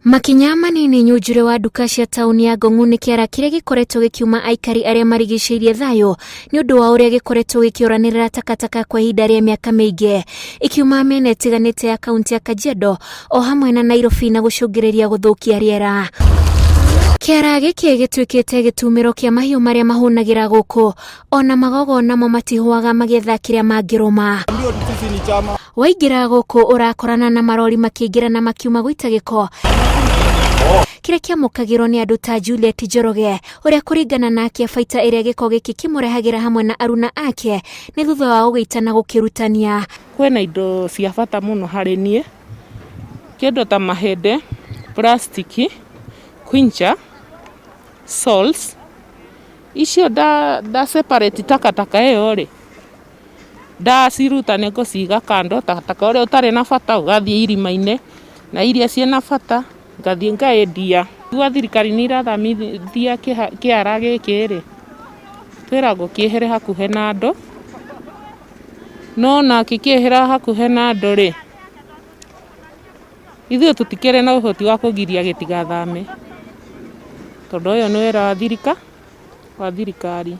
Makinya manini nyunjure wa nduka cia taũni ya Ngong'u nĩ kĩara kĩrĩa gĩkoretwo gĩkiuma aikari arĩa marigicĩirie thayũ nĩ ũndũ wa ũrĩa gĩkoretwo gĩkĩũranĩrĩra takataka kwa ihinda rĩa mĩaka mĩingĩ ikiuma mĩena ĩtiganĩte ya kaunti ya Kajiado o hamwe na Nairobi na gũcũngĩrĩria gũthũkia rĩera. Kĩara gĩkĩ gĩtuĩkĩte gĩtumĩro kĩa mahiũ marĩa mahũnagĩra gũkũ ona magogo namo matihũaga magĩetha kĩrĩa mangĩrũma. Waingĩra gũkũ ũrakorana na marori makĩingĩra na makiuma gũita gĩko kĩrĩa kĩamũkagĩrwo nĩ andũ ta Juliet Njoroge ũrĩa kũringana nake baita ĩrĩa gĩko gĩkĩ kĩmũrehagĩra hamwe na aruna ake nĩ thutha wa gũgĩita na gũkĩrutania. Kwĩna indo cia bata mũno harĩ niĩ, kĩndũ ta mahĩndĩ, puracitiki, quencher, salts, icio nda separate takataka ĩyo rĩ, Ndaciruta nĩ ngũciga kando, takataka ũrĩa ũtarĩ na bata ũgathiĩ irima-inĩ, na iria ciĩna bata ngathiĩ ngendia. Igua thirikari nĩ ĩrathamithia kĩara gĩkĩ rĩ, twĩragwo kĩehere hakuhĩ na andũ, no ona kĩngĩehera hakuhĩ na andũ rĩ, ithuĩ tũtikĩrĩ na ũhoti wa kũgiria gĩtigathame, tondũ ũyũ nĩ wĩra wa thirikari. wa thirikari.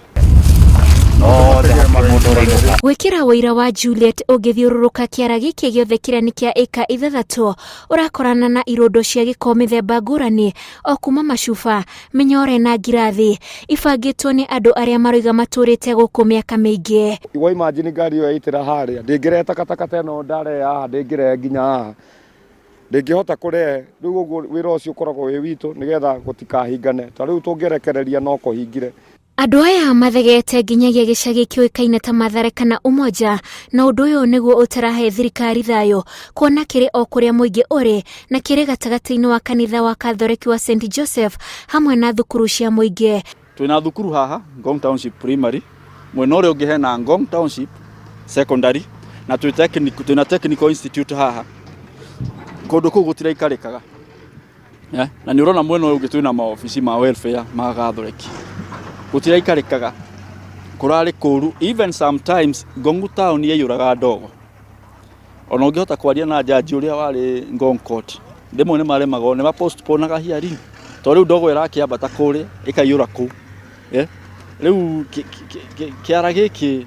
Gwĩkĩra ũira wa Juliet ũngĩthiũrũrũka kĩara gĩkĩ gĩothe kĩrĩa nĩ kĩa ĩka ithathatũ ũrakorana na irũndo cia gĩko mĩthemba ngũrani o kuma macuba, mĩnyore na ngirathi ibangĩtwo nĩ andũ arĩa maroiga matũrĩte gũkũ mĩaka mĩingĩ. Wa imagine ngari ĩyo yaitĩra harĩa ndĩngĩrehe takataka ta ĩno ndarehe haha ndĩngĩrehe nginya haha ndĩngĩhota kũrehe rĩu ũguo wĩra ũcio ũkoragwo wĩ witũ nĩgetha gũtikahingane ta rĩu tũngĩrekereria no kũhingire. Andũ aya mathegete nginyagia gĩcagi kĩũĩkaine ta Mathare kana Umoja na ũndũ ũyũ nĩguo ũtarahe thirikari thayũ kuona kĩrĩ o kũrĩa mũingĩ ũrĩ na kĩrĩ gatagatĩ-inĩ wa kanitha wa Katholeki wa St Joseph hamwe na thukuru cia mũingĩ. Twĩna thukuru haha Ngong Township Primary, mwena ũrĩa ũngĩ hena Ngong Township Secondary na twĩ technical, twĩna Technical Institute haha. Kũndũ kũu gũtiraikarĩkaga. Eh, na nĩ ũrona mwena ũyũ ũngĩ twĩna maobici ma welfare ma Gathoreki. Gũtiraikarĩkaga. Kũrarĩ kũru. Even sometimes Ngong town yaiyũraga ndogo. Ona ũngĩhota kwaria na jaji ũrĩa warĩ Ngong Court, rĩmwe nĩ maremagwo nĩ ma postponaga hearing tondũ rĩu ndogo ĩrakĩambata kũrĩa ĩkaiyũra kũu. Eh, rĩu kĩara gĩkĩ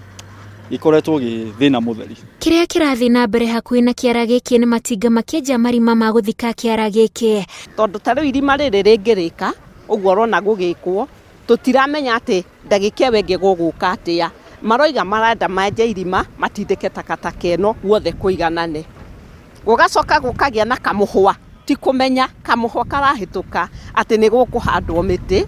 gĩkoretwo gĩ thĩna mũtheri. Kĩrĩa kĩrathiĩ na mbere hakuhĩ na kĩara gĩkĩ nĩ matinga makĩenja marima ma gũthika kĩara gĩkĩ. Tondũ ta rĩu irima rĩrĩ rĩngĩrĩka ũguo ũrona gũgĩkwo, Tũtiramenya atĩ ndagĩka ĩyo ĩngĩ gũgũka atĩa. Maroiga marenda menje irima matindĩke takataka ĩno guothe kũiganane. Gũgacoka gũkagĩa na kamũhwa, ti kũmenya kamũhwa karahĩtũka atĩ nĩ gũkũhandwo mĩtĩ.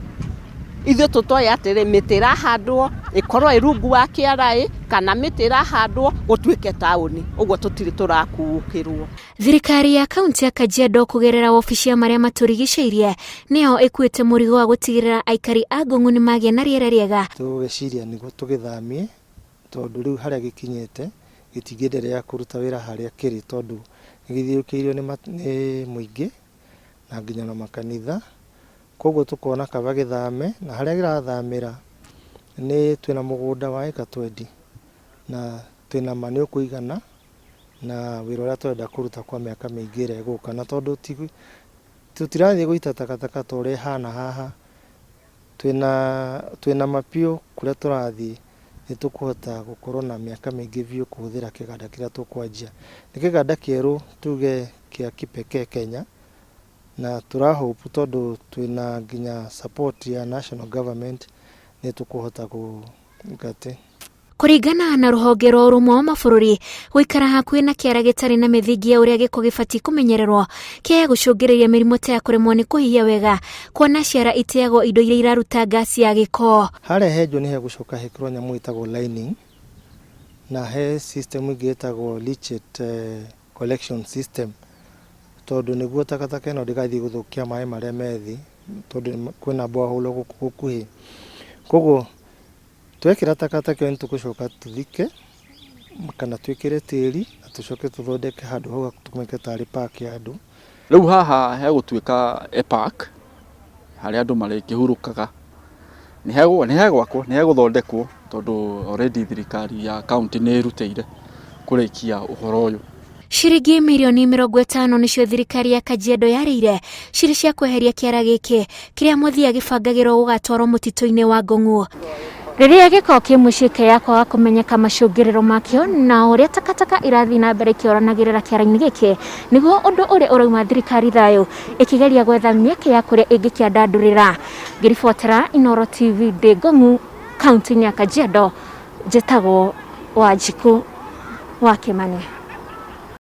Ithuĩ tũtoĩ atĩrĩ, mĩtĩ ĩrahandwo ĩkorwo ĩ rungu wa kĩara ĩ, kana mĩtĩ ĩrahandwo gũtuĩke taũni. Ũguo tũtirĩ tũrakuũkĩrwo. Thirikari ya kaunti ya Kajiado kũgerera wabici ya marĩa matũrigicĩirie nĩyo ĩkuĩte mũrigo wa gũtigĩrĩra aikari a Ngong'u nĩ magĩa na rĩera rĩega. Tũgeciria nĩguo tũgĩthamie tondũ rĩu harĩa gĩkinyĩte gĩtingĩenderea kũruta wĩra harĩa kĩrĩ tondũ nĩ gĩthiũrũrũkĩirio nĩ mũingĩ na nginya na makanitha. Koguo tũkona kaba gĩthame na harĩa kĩrathamĩra nĩ twĩna mũgũnda wa ĩka twendi na twĩna ma nĩ ũkũigana na wĩra ũrĩa tũrenda kũruta kwa mĩaka mĩingĩ ĩrĩa ĩgũka. Na tondũ tũtirathiĩ gũita takataka ta ũrĩa ĩhana haha, twĩna ma biũ kũrĩa tũrathiĩ nĩ tũkũhota gũkorwo na mĩaka mĩingĩ biũ kũhũthĩra kĩganda kĩrĩa tũkwanjia. Nĩ kĩganda kĩerũ tuge kĩa kipekee Kenya, na tũra hope tondũ twĩna nginya support ya national government nĩ tũkũhota gwĩka atĩ. Kũringana na rũhonge rwa ũrũmwe wa mabũrũri, gũikara hakuhĩ na kĩara gĩtarĩ na mĩthingi ya ũrĩa gĩko gĩbatiĩ kũmenyererwo kĩaya gũcũngĩrĩria mĩrimũ ta ya kũremwo nĩ kũhihia wega, kuona ciara iteagwo indo iria iraruta ngasi ya gĩko. Harĩa henjwo nĩ hegũcoka hekĩrwo nyamũ ĩtagwo lining na he system ĩngĩ ĩtagwo leachate collection system tondũ nĩguo takataka ĩno ndĩgathiĩ gũthũkia maĩ marĩa me thĩ tondũ kwĩna borehole gũkũ gũkuhĩ. Koguo Twekĩra takataka ĩyo nĩ tũgũcoka tũthike kana twĩkĩre tĩri na tũcoke tũthondeke handũ hau tũmeke tarĩ park ya andũ. Rĩu haha hegũtuĩka a park harĩa andũ marĩkĩhurũkaga. Nĩ hegwakwo, nĩ hegũthondekwo tondũ already thirikari ya county nĩ ĩrutĩire kũrĩkia ũhoro ũyũ. Ciringi mirioni 50 nĩcio thirikari ya Kajiado yarĩire cirĩ cia kweheria kĩara gĩkĩ kĩrĩa mũthia gĩbangagĩrwo gũgatwarwo mũtitũ-inĩ wa Ngong'u. Rĩrĩa gĩko kĩ mũciĩ ya kwaga kũmenyeka macũngĩrĩro makĩo na ũrĩa takataka irathiĩ na mbere ikĩoranagĩrĩra kĩara-inĩ gĩkĩ nĩguo ũndũ ũrĩa ũrauma thirikari thayũ ĩkĩgeria gwetha mĩeke ya kũrĩa ĩngĩkĩandandũrĩra. Ngĩribotera Inooro TV ndĩ Ngong'u kaunti-inĩ ya Kajiado, njĩtagwo Wanjikũ wa Kĩmani.